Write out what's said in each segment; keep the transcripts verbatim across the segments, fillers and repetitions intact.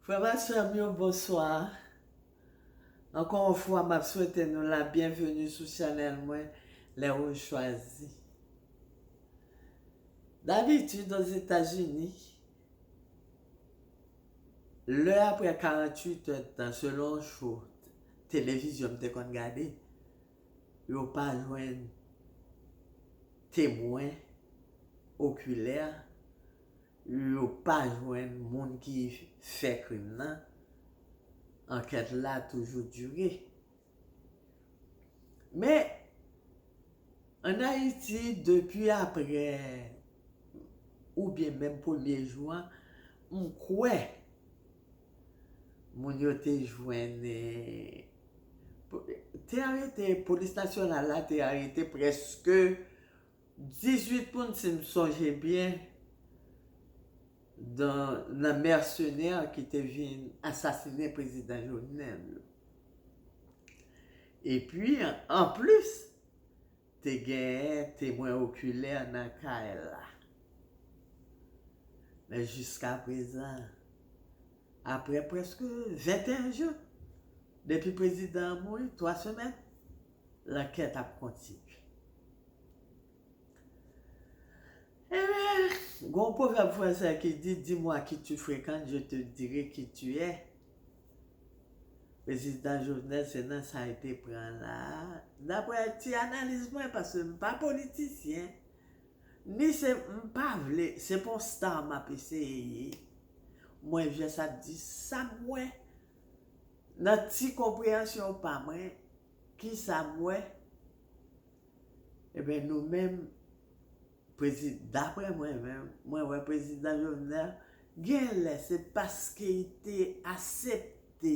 Frè m ak sè m yo, bonswa. Ankò yon fwa, m ap swete nou la byenveni sou chanèl mwen, Lè Ou Chwazi. Dabitid, Ozetazini, lè apre karanntuit èdtan, selon cho televizyon m te konn gade, yo pa jwenn temwen okilè, yo pa jwenn moun ki fè krim nan, ankèt la toujou dire. Men, ann Ayiti, depi apre, oubyen menm premye jou a, m kwè moun yo te jwenn, eh, te arete, polis nasyonal la te arete prèske dizuit moun, si m sonje byen, nan, nan mèsenè ki te vin asasinen prezidan Jovenel yo. Epi, anplis, te genyen temwen okilè nan kay la. Men jiskaprezan, apre prèske venteyen jou depi prezidan an mouri, twa semèn, lankèt ap kontinye. Ebyen, gen yon pwovèb fransè ki di, dis-moi qui tu fréquentes, je te dirai qui tu es. Prezidan Jovenel, se nan sa l te pran la. Daprè ti analiz mwen, paske m pa politisyen, ni se, m pa vle, se pa yon star m ap eseye ye. Mwen jis ap di sa m wè, nan ti konpreyansyon pa mwen, kisa m wè. Ebyen, nou menm, prezi-, daprè mwen menm, mwen wè prezidan Jovenel, genlè se paske li te asepte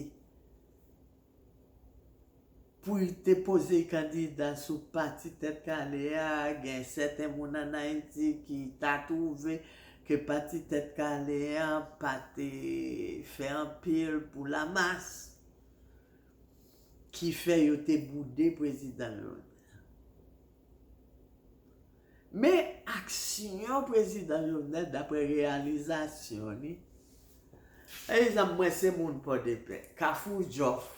pou li te poze kandida sou pati Tèt Kale a, gen sèten moun ann Ayiti ki ta twouve ke pati Tèt Kale a pa te fè anpil pou lamas, ki fè yo te boude prezidan Jovenel. Men aksyon prezidan Jovenel, daprè reyalizasyon li, pa egzanp, mwen se moun Pòdepè, Kafou Jòf,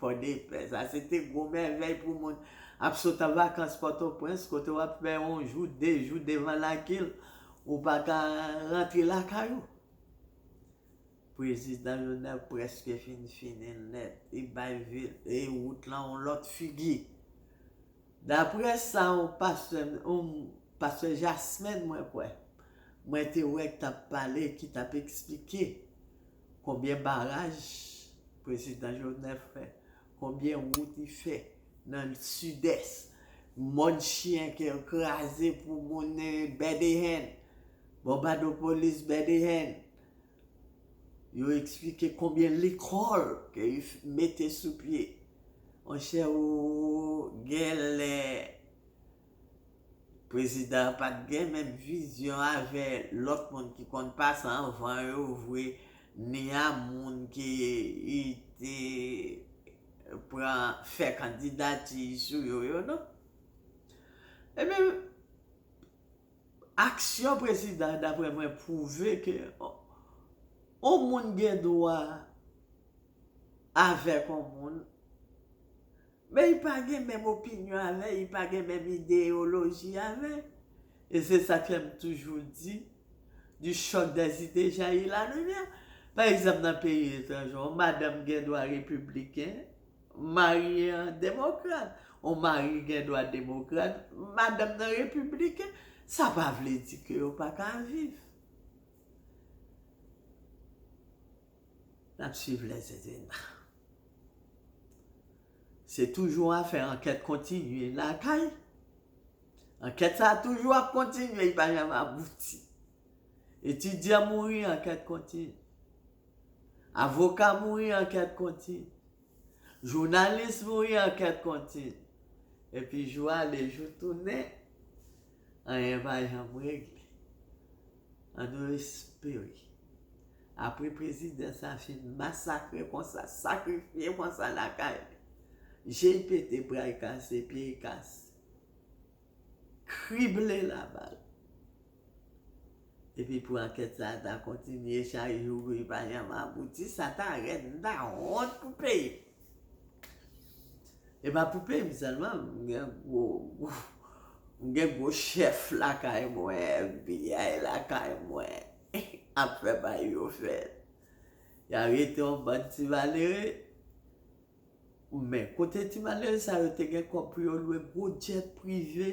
Pòdepè, sa se te gwo mèvèy pou moun ap sot an vakans Pòtoprens, kote w ap fè yon jou, de jou devan lakil, ou pa ka rantre lakay ou. Prezidan Jovenel prèske fin fini l nèt. Li bay vil, e wout lan yon lòt figi. Daprè sa yon pastè, yon pastè Jasmine, mwen kwè, mwen te wè k t ap pale, ki t ap eksplike konbyen baraj prezidan Jovenel fè, konbyen wout li fè nan Sidès, mòn chyen ke l kraze pou moun, eh, Bèdeyèn, Bonbadopolis, Bèdeyèn. Yo eksplike konbyen lekòl ke yo f-, mete sou pye. Monchè, ou genlè, prezidan an pa t gen menm vizyon avè lòt moun ki konn pase anvan yo vre, ni a moun ki li te pran fè kandidati sou yo, yo, non. Ebyen, aksyon prezidan an, daprè mwen, pwouve ke yon moun gen dwa avèk yon moun, men li pa gen menm opinyon avè l, li pa gen menm ideyoloji avè l. E se sa k fè m toujou di, du choc des idées jaillit la lumière. Pa egzanp, nan peyi etranje, yon madanm gen dwa repibliken, mari an demokrat. Yon mari gen dwa demokrat, madanm nan repibliken. Sa pa vle di ke yo pa ka viv. N ap swiv les événements. Se toujou afè ankèt kontinye lakay. Ankèt sa a toujou ap kontinye, li pa janm abouti. Etidyan mouri, ankèt kontinye. Avoka mouri, ankèt kontinye. Jounalis mouri, ankèt kontinye. Epi jou ale, jou tounen, anyen pa janm regle. Ann nou espere, apre prezidan sa fin masakre konsa, sakrifye konsa lakay li, je l pete, bra l kase, pye l kase, krible labal, Epi pou ankèt sa a ta kontinye chak jou, pou li pa janm abouti, sa ta rèd, m ta wont pou peyi m. E pa pou peyi m sèlman, m gen gwo, gwo, m gen gwo chèf lakay mwen, F B I lakay mwen, ap fè bay yo fèt. Y a rete yon bann ti malere. Men kote ti malere sa yo te gen kòb pou yo lwe gwo djèt prive,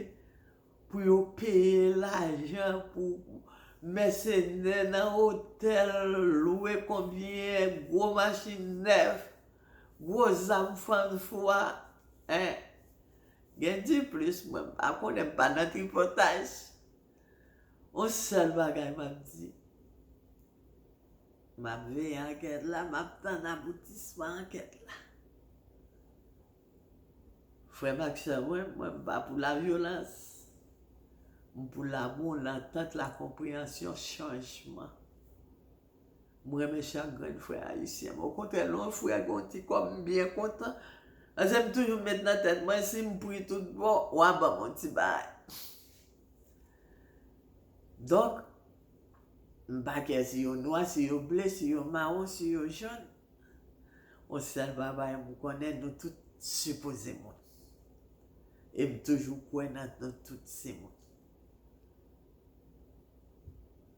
pou yo peye lajan pou mèsenè nan otèl, lwe konbyen gwo machin nèf, gwo zam fann fwa, en. Gen diplis, mwen m pa konnen, m pa nan tripotaj. Yon sèl bagay m ap di, m ap veye ankèt la, m ap tann aboutisman ankèt la. Frè m ak sè mwen, mwen m pa pou lavyolans. M pou lamou, lantant, lakonpreyansyon, chanjman. M renmen chak grenn frè ayisyen. Okontrè, lè yon frè gen yon ti kòb, m byen kontan. Paske m toujou met nan tèt mwen, si m pri tout bon, w a ban m yon ti bagay. Donk, m pa kè si yo nwa, si yo ble, si yo mawon, si yo jòn. Yon sèl bagay m konnen, nou tout sipoze moun. E m toujou kwè nan nou tout se moun.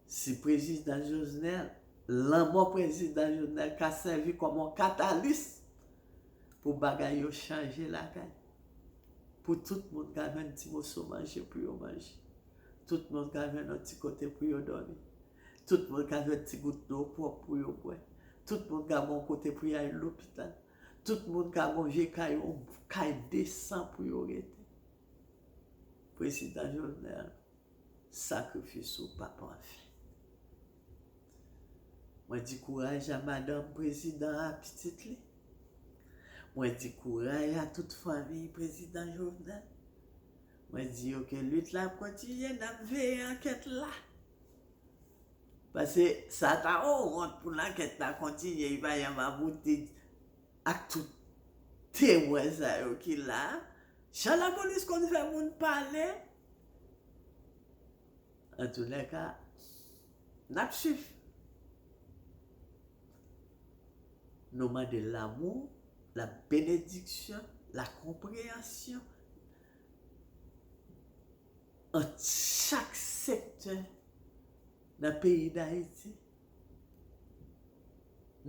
Si prezidan Jovenel, lanmò prezidan Jovenel ka sèvi kòm yon katalis pou bagay yo chanje lakay. Pou tout moun ka jwenn ti moso manje pou yo manje. Tout moun ka jwenn yon ti kote pou yo dòmi. Tout moun ka jwenn ti gout dlo pwòp pou yo bwè. Tout moun ka gen yon kote pou y al lopital. Tout moun ka gen yon vye kay, yon kay desan pou yo rete. Prezidan Jovenel, sakrifis ou p ap anven. Mwen di kouraj a madanm prezidan a, pitit li. Mwen di kouraj a tout fanmi prezidan Jovenel. Mwen di yo ke lit la ap kontinye, n ap veye ankèt la. Paske sa ta yon wont pou lankèt la kontinye, li pa janm abouti ak tout temwen sa yo ki la. Jan lapolis konn fè moun pale, antoulèka, n ap swiv. Nou mande lanmou, la benediksyon, la konpreyansyon ant chak sektè nan peyi Dayiti.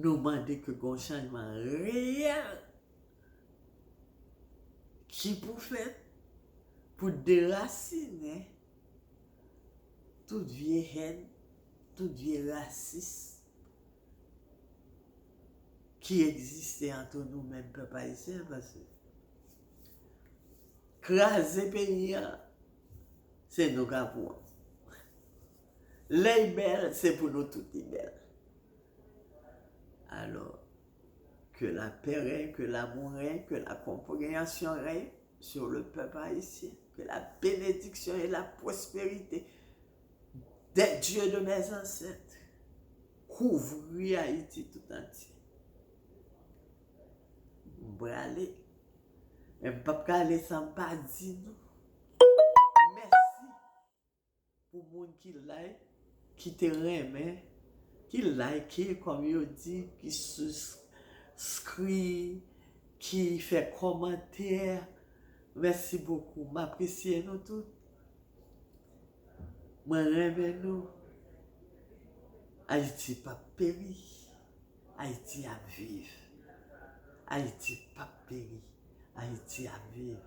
Nou mande ke gen yon chanjman reyèl ki pou fèt pou derasinen tout vye hèn, tout vye rasis ki egziste ant nou menm pèp ayisyen, paske kraze peyi a, se nou k ap wont. Lè l bèl, se pou nou tout li bèl. Alors, que la paix règne, que l'amour règne, que la compréhension règne sur le peuple haïtien, que la bénédiction et la prospérité des dieux de mes ancêtres couvrir Haïti tout entier. M prale, men m p ap ka ale san m pa di nou mèsi. Pou moun ki like, ki te renmen, ki like, kòm yo di, ki siskri, ki fè kòmantè, mèsi bokou. M apresye nou tout. Mwen renmen nou. Ayiti p ap peri. Ayiti ap viv. Ayiti p ap peri. Ayiti ap viv.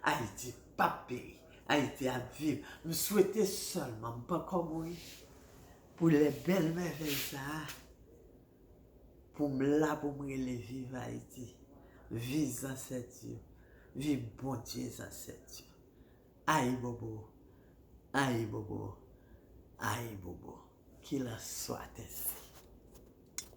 Ayiti p ap peri. Ayiti ap viv. M swete sèlman m pankò mouri pou lè bèl mèvèy sa a, pou m la pou m rele viv Ayiti. Viv zansèt yo. Viv Bondye zansèt yo. Ayibobo, ayibobo, ayibobo. Qu'il en soit ainsi.